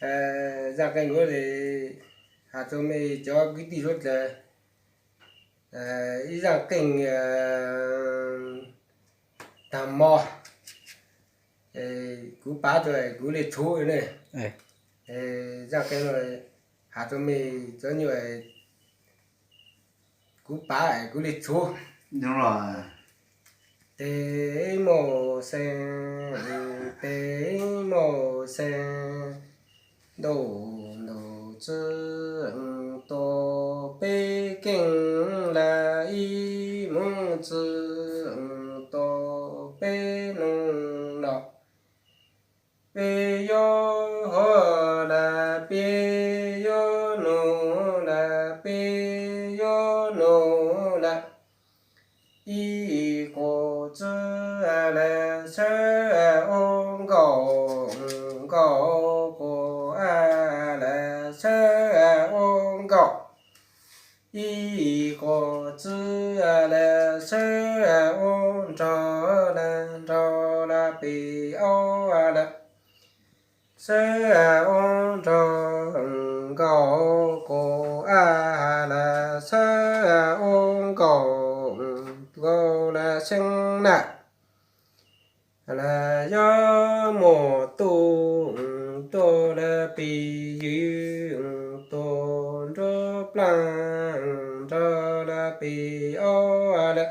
Zaaj qeej nuav le has rua mej cov kwv tij suav dlawg, ib zaaj qeej taag mo, kuv pav rua kuv le tshuv ne. Zaaj qeej has rua mej cov nyuj, kuv pav kuv le tshuv. Tes muaj xeeb, tes muaj xeeb, ntuj ntuj txwv tua peb keej lawm, ib moog txwv tua peb noog los. Peb yuav huv lawm, peb yuav nug lawm, peb yuav nug lawm. Ib quas txwv lawm sawv ua nkaus, nkaus quas lawm sawv ua nkaus. Ib quas txwv lawm sawv ua nraug lawm, nraug lawm peb aub lawm. Sawv ua nraug nkaus quas lawm, sawv ua nkaus nkaus lawm xeeb na. Lawm yuav muaj tuj, tuj lawm peb ywg, tuj nruab plaab, nraug lawm peb aub lawm.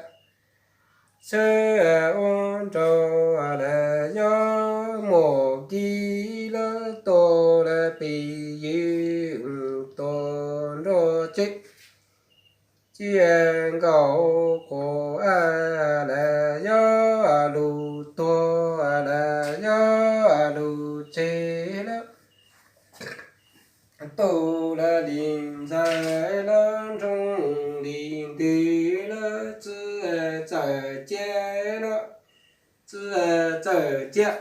Sawv ua nraug lawm yuav muaj kib lawm, tuj lawm peb ywg, tuj nruab tsev. Tsiaj nkaus quas lawm yuav lug tuag lawm, yuav lug tseg lawm. Tuj lawm li ntxawg lawm, nroo li ntws lawm, txwv txawj ciaj lawm, txwv txawj ciaj.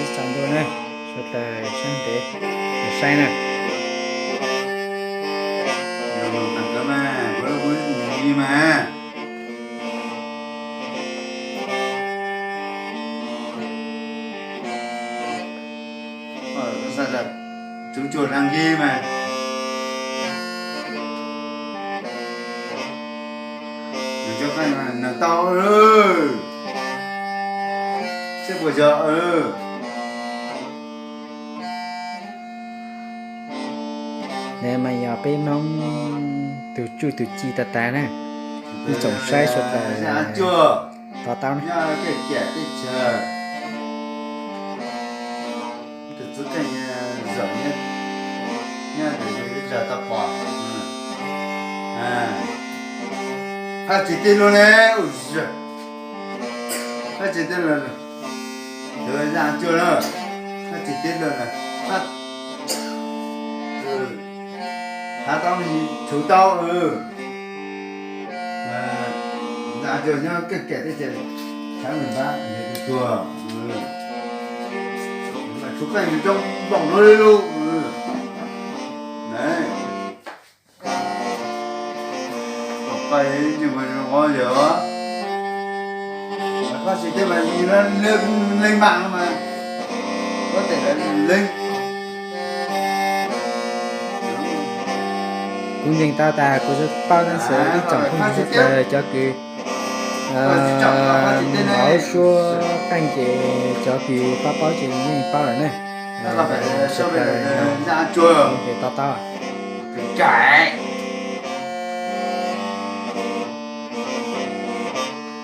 Tsaus ntuj na, sawv daws saib ntev saib na. Tsuv cuag dlaag kib mas. Nws tau, seb puas yog. Nws mas yog peb Hmoob tug tsuj tug ci tag tag na. Ib tsoom saib sawv daws to taub na. Hab tsis tib lug ne, hab tsis tib lug, tus zaj cuag na, hab tsis tib lug na, hab, hab tau tshuv tau, zaj cuag nyob keej kem teb ces hab nws npab nws tuag, tshuv qeej nws zoo npaum no li lug. Pais nyuag yog, koj tsis teb mas leej mam no mas, koj tes leej. Kuv nyeem tau tas kuv paub tab sis ib tsoom phooj ywg sawv daws cov kws Mauv suab qeej ces cov kws paub paub ces yeej paub lawm ne. Sawv daws no ces to taub.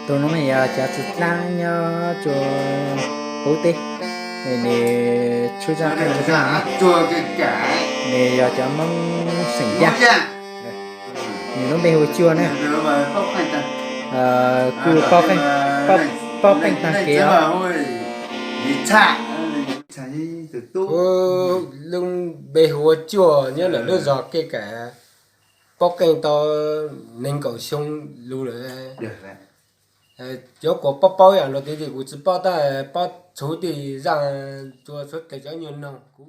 Tus no mas yog cov txiv dlaab nyob rua qub teb, nws tshub zaaj qeej rua peb no. Nws yog cov Moob xeem Yaj. Nws lub npe hu ua Cuag na. Kuj paub qeej taag kev os. Kuv lub npe hu ua Cuag, nyob ntawm lub zog Kej Kam, paub qeej tau neeg nkaum xyoo lug lawm. Cov kuas paub paub yam luag tias kuv tsi paub tab paub txhua tej zaaj, txhua txhua tej cov nyuag noog kuv